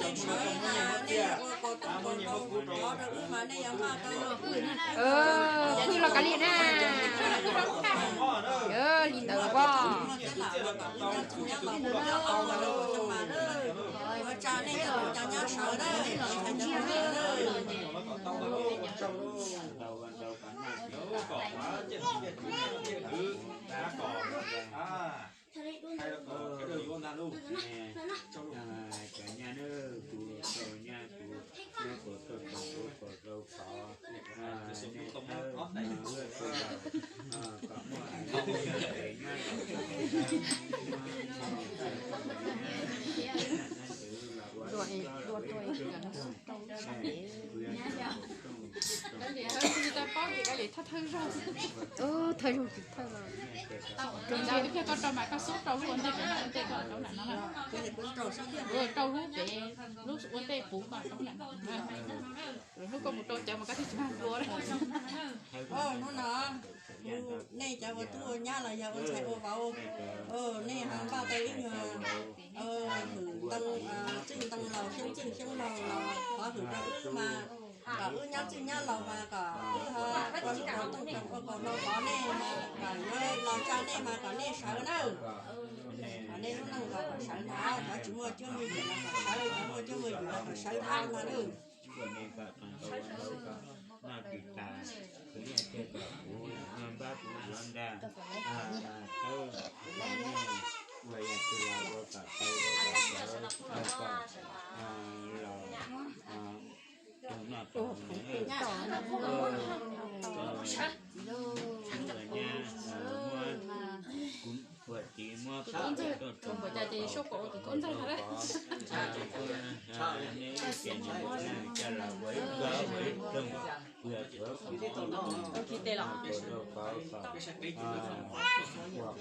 Nej sawv, nej ua kaus tooj kaus rau, rau wb mas nej yuav npaj tau. Hwj los kav liam na. Li ntawd os. Ua tsa nej cov nyab sawv na. Cov nyab na, tus rau nyab, tus nyab kom tau tau tus kom rau qhov, nej thawj ua kom muaj tes nyab los ua ib tsob ua ib rooj, kuv yuav ua rooj. Thawj zaug tsis thawj los. Koj rau mas koj xub rau lub ua ntej, ua ntej koj rau nram no, rau lub pem, lub ua ntej puv mas rau nram no. Hnub koj mus rau cov mas koj thiaj tsis mag nplua. Hnub no nej cov ua tub ua nyab los yog ua ntxhais ua vauv, nej ho npaj tau ib nyuag hwm ntoo, txwj ntoo laus xyoob txwj xyoob laus los thov hwm rau wb mas kom wb nyab txwj nyab laus mas kom wb ho ua lub kaus tooj kaus hlau thov nej mas kom yuav los tsa nej mas kom nej sawv nawb. Kom nej lub neej kom sawv ntag, cov tsis muaj cuab muaj yawm los kom sawv, cov muaj cuab muaj yawm los kom sawv ntag nawb. Noj tsis tas, kuv yeej tiag kom kuv npab kuv yuav ntag. Thawb kom nej ua yam twg los ua kom tau ua kom sawv kom los noj tau. Ua nyab muab, kuv ua txiv muab pov tuaj rau tus tub ntxawg, neb ib tsev neeg coj los ua ib tsob ua ib rooj, kuv yog tuav kom rau qhov kom ua qoob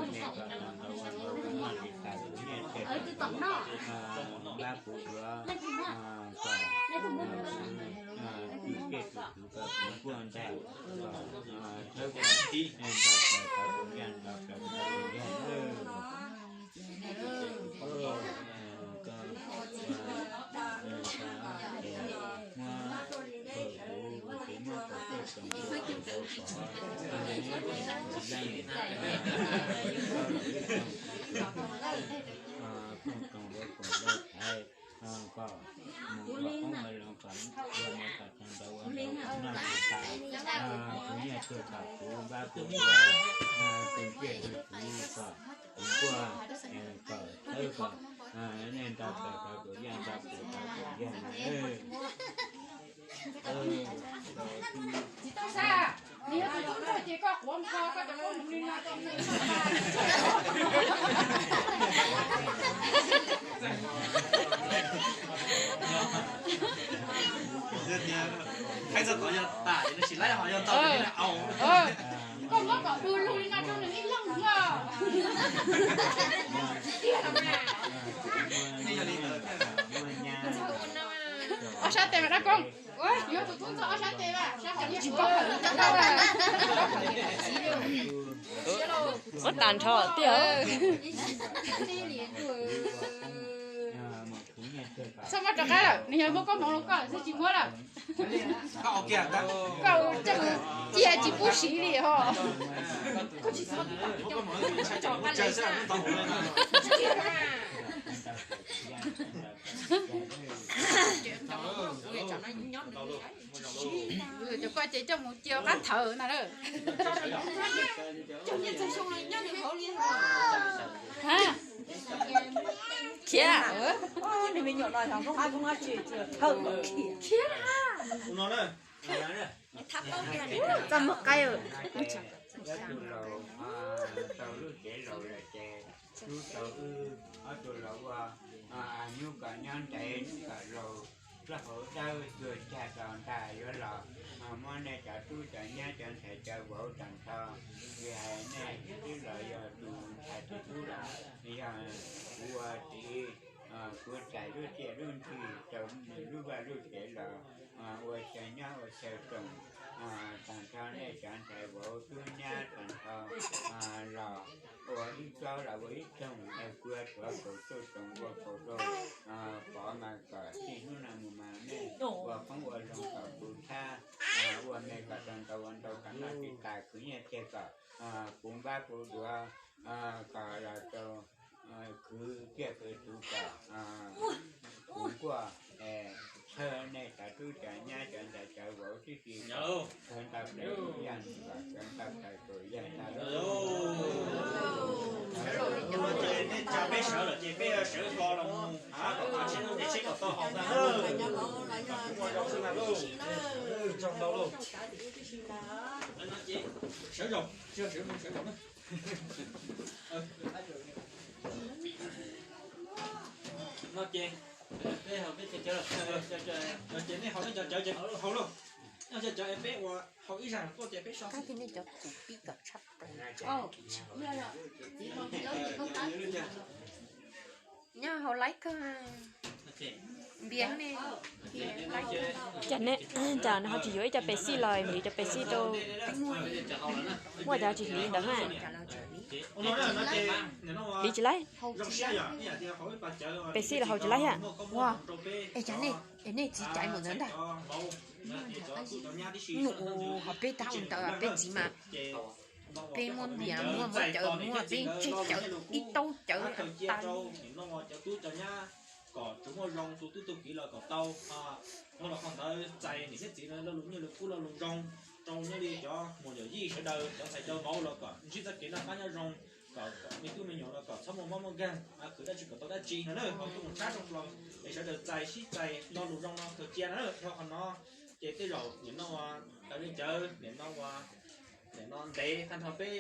ua loo rau ua nej kom tau ntau ua ntau ua noj tsis tas tus nyiaj tej, npab kuv yuav kom tus kej tus tus kom kuv npuaj ntag, kom thawb kom ntau kom tau tus yaj ntau kom tau tus yaj. Kuv nyiaj txhua kom kuv npab kuv yuav, tus ntiaj tug kuv kom kuv npuaj, kom thawb kom nej nrog tau tau kuv yaj nrog kuv tau kuv yaj na. Txiv Tub Xab, nws yog tus tub ntxawg ces koj quav npho koj cov koob hmoov li no rau nws. Hais txog tod yog tas, nws tsis laib ho yog tau. Koj muab kom du lug li no rau nws ib leeg os. Tiag los mas. Ob sab tes mas dab koob. Yuav tus tub ntxawg ob sab tes mas sab tes tsis paub. Muab tas nrho tiag. Txhob muab rov qab lawm, nws yog muab koob hmoov rau koj xwb tsis muab lawm. Koj coj mus cia tsis pub siv li ho. Cov koj ces coj mus cia qab thawv na. Khiav. Khiav. Txaj muag qaib. Tau lub cev laus lawm ces rub tau wb ob tug los ua nyuj kom nyob ntev kom laus, plaub hau dawb tuag cag rau ntag yuav los muab nej cov tub cov nyab cov ntxhais cov vauv tag nrho, vim hais nej twb los yog tus ntxhais tus tub lawm, yog kuv ua txiv Kuv txais lub txiaj lub ntsig rau nws lub vaj lub tsev los ua chaw nyob ua chaw room. Tag nrho nej cov ntxhais vauv tub nyab tag nrho los ua ib tsob los ua ib tsoog, kuv yuav tshuav kaum txuj toom ua kaum rau pov mas kom txij hnub no mus mas nej ua qoob ua loo kom puv txhab, ua me kom tau ntau ua ntau kom noj tsis tas, khwv nyiaj tiag kom puv npab puv duav, kom los rau khwv tiaj khwv tuv kom puv nkuaj. Txhawb nej cov tub cov nyab cov ntxhais cov vauv tib si, kawg ntau plaws yog kom kawg ntau plaws tus yawg ntag lauj. Nej tsa peb sawv lawm ces peb sawv ko los mus, kom tsis hnub ces seb kom tau haus ntag lauj. Kom kuv ua zoo xwb ntag lauj. Tsaug ntau lauj. Sawv zaum, sawv zaum, sawv zaum na. No ces, ces nej haus nej cov cawv ces haus lauj. Nyob cov cawv es peb ua haus ib zag tuaj ces peb so. Nej cov txuv pib kom tshaj plaws. Nyob haus laib kawg. Npias ne. Cas ne, cas nws ho tsis yuav ib co pes xij los hliv cov pes xij rau. Muaj cov tsis hliv ntawd ha. Hliv tsis laib. Pes xij los haus tsis laib thiab. Es cas nej, es nej txiv caiv mus ntawd ntag. Nus ho peb tab ua ntawd peb txiv mas peb muab npias muab muab cawv muab peb tseg cawv ib taub cawv tas. Kom tsuas muaj zoo, tus tub tus kiv los kom tau. Ho los qhov ntawd txais niam thiab txiv no lo lus nyiaj lus kub lo lus zoo rau nyob li cov muam yawm yij sawv daws, cov ntxhais cov vauv los kom ntsib txoj kev noj qab nyob zoo, kom me tub me nyuam los kom txhob muaj mob muaj nkeeg, khwv dab tsi kom tau dab tsi no na, ho tuaj mus tshab zoo los es sawv daws txais sib txais lo lus zoo no kawg cia na. Dhau qhov no ces tej zaum nim no ua tau li cawv nim no ua, nim no ntev tag nrho peb